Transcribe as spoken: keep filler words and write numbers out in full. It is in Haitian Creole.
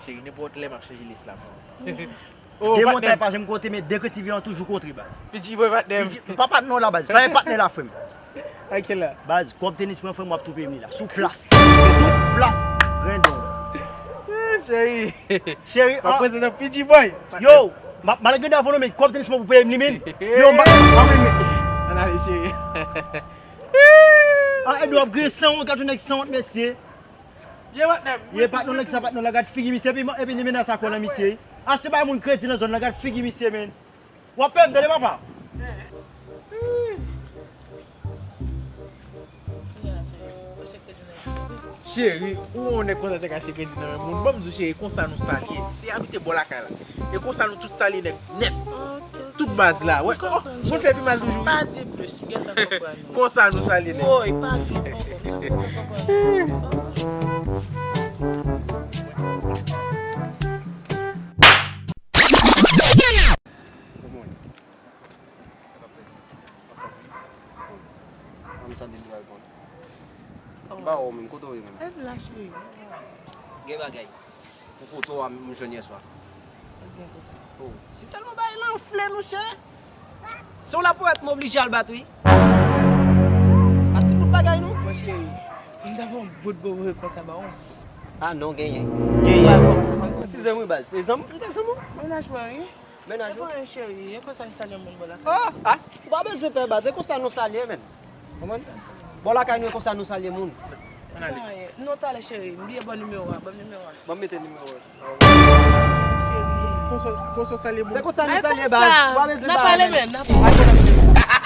Cheri, nenpòt lè m ap chanje lès la pou ou. Oh, patnè m. De montay pa janm kote, men de kretyen an toujou kote, baz. P G boy, patnè m. P G, pa patnè w la, baz. Pa gen patnè la, frè m. Ak kèl la? Baz, kòb tenis mwen, frè m, w ap tou peye m li la. Sou plas. Sou plas. Grandon. Eh, cheri. Cheri, m ap prezante P G boy. Yo, ma- malgre nan vono, men kòb tenis mwen pou peye m li, men. Yo, m pa m pa renmen. Ann ale, cheri. Ah, Edo ap griyen sanwont, gad yon nèg sanwont, mesye. Ye patnè m. Ye patnè w, nèg sa patnè w la, gad figi misye, epi, epi li menas ak kò nan misye. Achte bay moun kredi nan zòn nan, gad figi misye, men. W ap peye m, tande, papa. Cheri, ou wè yon nèg konsa te ka achte kredi nan men moun? Ban m di w, cheri, konsa nou salye. Se abite bò lakay la. E konsa nou tout salye nèg nèt. Tout baz la. Wè, oh, moun fè pi mal toujou, wi. Pa di plis, m gentan konprann ou. Konsa nou salye nèg. Woy, pa di, m konprann. Kòman w ye? Sa k ap fèt? Anfòm wi. Kòman sa depi w al pran? M pa wè w menm, kote w ye menm? Èd la, cheri. Gen bagay. Pou foto a m jwenn yè swa. Ebyen konsa. Oh, se tèlman bagay la anfle, monchè. Se yon laponyèt m oblije al bat, wi. Pa ti bout bagay, non. Monchè, m ta fè yon bout bon rekò sa ba w. Ah non, genyen. Genyen. Eskize m, wi, baz. Se zanmi, se zanmi w? Mennaj mwen, wi. Mennaj ou? E bon, cheri, e konsa n salye moun bò lakay. Oh, ah, ou pa bezwen pè, baz. Se konsa nou salye, menn. Konprann? Bò lakay nou, e konsa nou salye moun. Ann ale. Non, talè, cheri. M bliye ban nimewo a. Ban m nimewo a. Ban m mete nimewo a. Cheri. Konsa, konsa w salye moun. Se konsa nou salye, baz. Ou pa bezwen ba, menn. N ap pale, menn. N ap pale.